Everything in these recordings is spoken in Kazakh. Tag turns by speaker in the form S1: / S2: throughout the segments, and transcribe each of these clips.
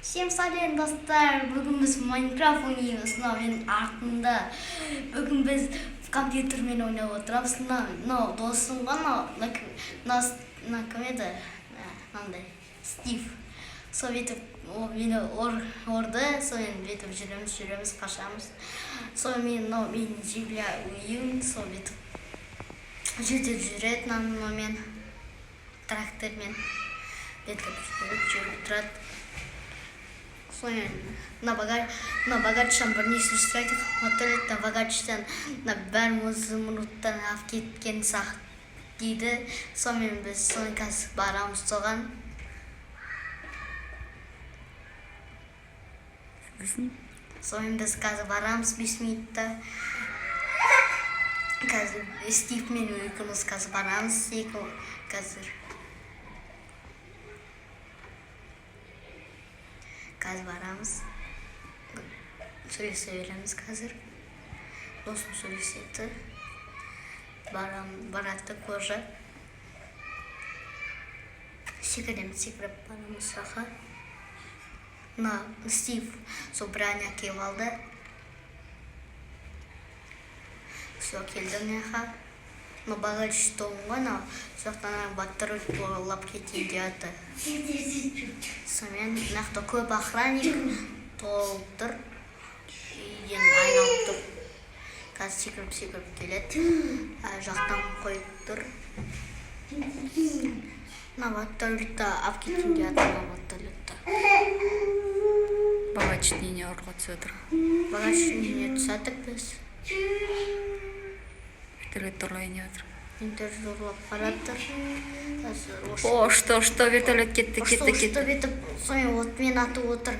S1: Всем сәлем, достар! Бүгін біз Майнкрафт ойнаймыз. Мынау менің артымда. Бүгін біз компьютермен ойнап отырамыз. Мынау досым ғой, мынау кім еді? Мынандай Стив. Сол бүйтіп ол мені ұрды, сонымен бүйтіп жүреміз, жүреміз, қашамыз. Сонымен мынау менің земля үйім, сол бүйтіп жерде жүреді мынамен, трактормен бүйтіп жүріп жүріп тұрады. Сонымен мына багаждан бірнеше сұрайды, вертолеттен, багаждан мына бәрін изумрудтан алып кеткен сақ дейді. Сонымен біз соны қазір барамыз соған.
S2: Сосын?
S1: Сонымен біз қазір барамыз 5 минутта. Қазір Стивмен екеуміз қазір барамыз екі қазір барамыз, сөйлесе береміз. Қазір досым сөйлеседі, барам, барады кожа. Секіреміз, секіріп барамыз жаққа. Мына Стив сол броня киіп алды. Все, келді мына жаққа. Мына багаж толы ғой, мынау сол жақтан вертолет ұрлап кетейін деп жатыр. Сонымен мына жақта көп охранник толып тұр, үйден айналып тұр. Қазір секіріп секіріп келеді, ар жақтан қойып тұр. Мына вертолетті алып кетейін деп жатыр, мына вертолетті.
S2: Багаж үйіне ұрға түсіп отыр.
S1: Багаж үйіне түсіп біз.
S2: Вертолет ұрлайын деп отыр.
S1: Вертолет ұрлап бара жатыр қазір.
S2: О, что, что, вертолет кетті,
S1: Ұшты,
S2: кетті,
S1: ұшты.
S2: Кетті.
S1: Бүйтіп сонымен отмен атып отыр.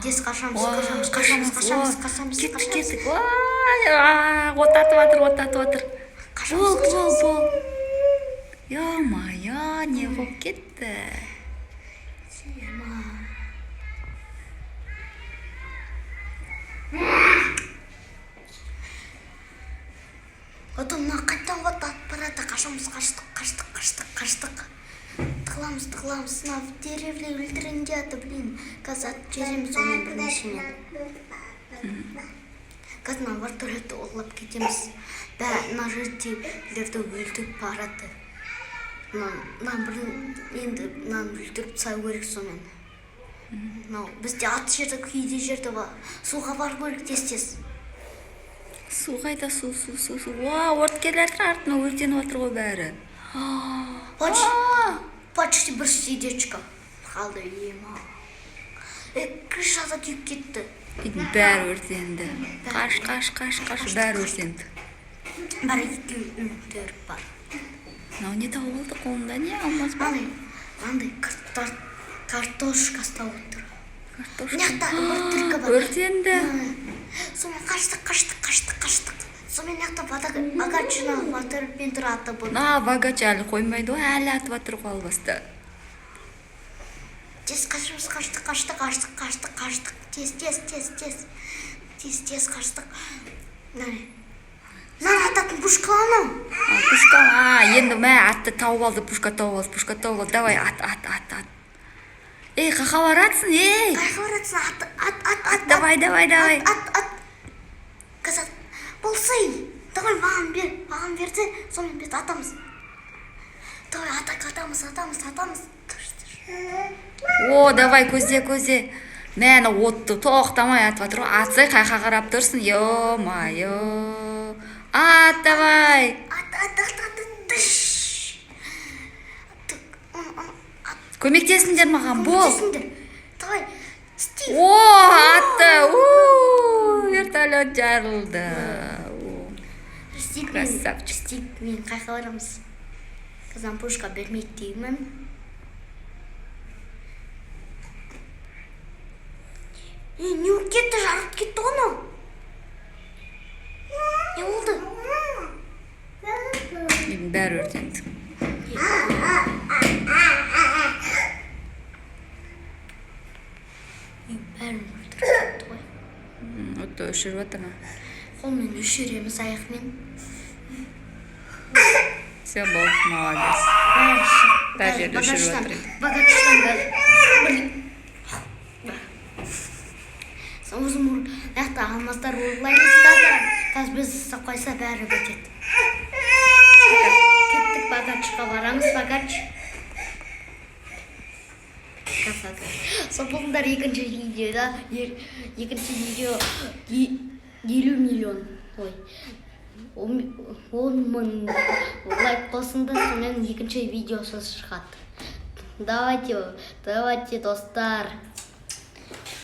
S1: Тез қашамыз,
S2: Уа,
S1: қашамыз, қашамыз, қашамыз,
S2: уа,
S1: қашамыз,
S2: кеттік,
S1: қашамыз.
S2: Кеттік. Уай, а, от атып жатыр, от атып жатыр.
S1: Қашамыз,
S2: Бол, бол,
S1: қашамыз.
S2: бол. Ё-моё, не болып кетті?
S1: Ема. Потом мына қайтадан от атып барады. Қашамыз, қаштық, қаштық, қаштық, қаштық. Тығыламыз, тығыламыз. Мына деревья өлтірейін деп, блин. Қазір атып жібереміз онымен бірнешемен. Қазір мына вертолетті ұрлап кетеміз. Мына жительдерді өлтіріп барады. Мына бір енді мынаны өлтіріп тастау керек сонымен. Мынау бізде ат жерді, күйде жерді бар. Суға бару керек тез тез.
S2: Су қайда, су, су, су, су? Уа, от келе жатыр артына, өртеніп жатыр ғой бәрі.
S1: Почти,
S2: А,
S1: почти бір сердечко қалды, ема. Крыша да күйіп кетті.
S2: Үйдің бәрі өртенді. Қаш, қаш, қаш, қаш, бәрі өртенді.
S1: Бәрі екеу өлтіріп бар.
S2: Мынау не тауып алды қолында, не алмаз ба?
S1: Мынандай картошка ұстап отыр.
S2: Картошка.
S1: Мына жақта бір түлкі бар.
S2: Өртенді.
S1: Сонымен қаштық, қаштық, қаштық, қаштық. Сонымен мына жақта багажына вертолетпен тұрады бұл.
S2: Мына багаж әлі қоймайды ғой, әлі атып жатыр ғой албасты.
S1: Тез қашамыз, қаштық, қаштық, қаштық, қаштық, қаштық. Тез, тез, тез, тез. Тез, тез қаштық. Мына мынаны ататын пушка анау.
S2: А, пушка, а, енді мә, атты тауып алды, пушка тауып алды, пушка тауып алды. Давай, ат, ат, ат, ат. Ей, қақа баратсың, ей?
S1: Қайға баратсың? Ат, ат, ат, ат.
S2: Давай, давай, давай.
S1: Ат, ат, ат. Қазір болсай. Давай, маған бер, маған берді. Сонымен біз атамыз. Давай, атак, атамыз, атамыз, атамыз. Тыш, тыш.
S2: О, давай, көзде, көзде. Мә, ана отты тоқтамай атып жатыр ғой. Атсай, қайқа қарап тұрсың? Ё-моё. Ат, давай.
S1: Ат, ат, ат, ат, тыш. Оны, ат.
S2: Көмектесіңдер маған, бол.
S1: Көмектесіңдер. Давай, Стив.
S2: О, атты. У, вертолет жарылды. О.
S1: Стив,
S2: Красавчик.
S1: Стив, мен қайқа барамыз? Қазан пушка бермейді деймін. Е, не болып кетті? Жарылып кетті ғой мынау. Не болды?
S2: Үйдің бәрі өртенді.
S1: Үй бәрін өлтіріп кетті ғой.
S2: Отты өшіріп жатыр ма?
S1: Қолмен өшіреміз, аяқмен.
S2: Все, болды, молодец.
S1: Бәрі шығып.
S2: Бәр жерді өшіріп
S1: Багаждан,
S2: жатыр енді.
S1: багаждан бәрі. Блин. Жақта алмаздар ұрлаймыз қазір. Қазір біз ұстап қойса, бәрі бітеді. Кеттік, богачқа барамыз, богач. Красота. Сол болыңдар екінші видеода, екінші видео 50 миллион, ой, 10 000 лайк қосыңдар, сонымен екінші видеосы шығады. Давайте, давайте, достар.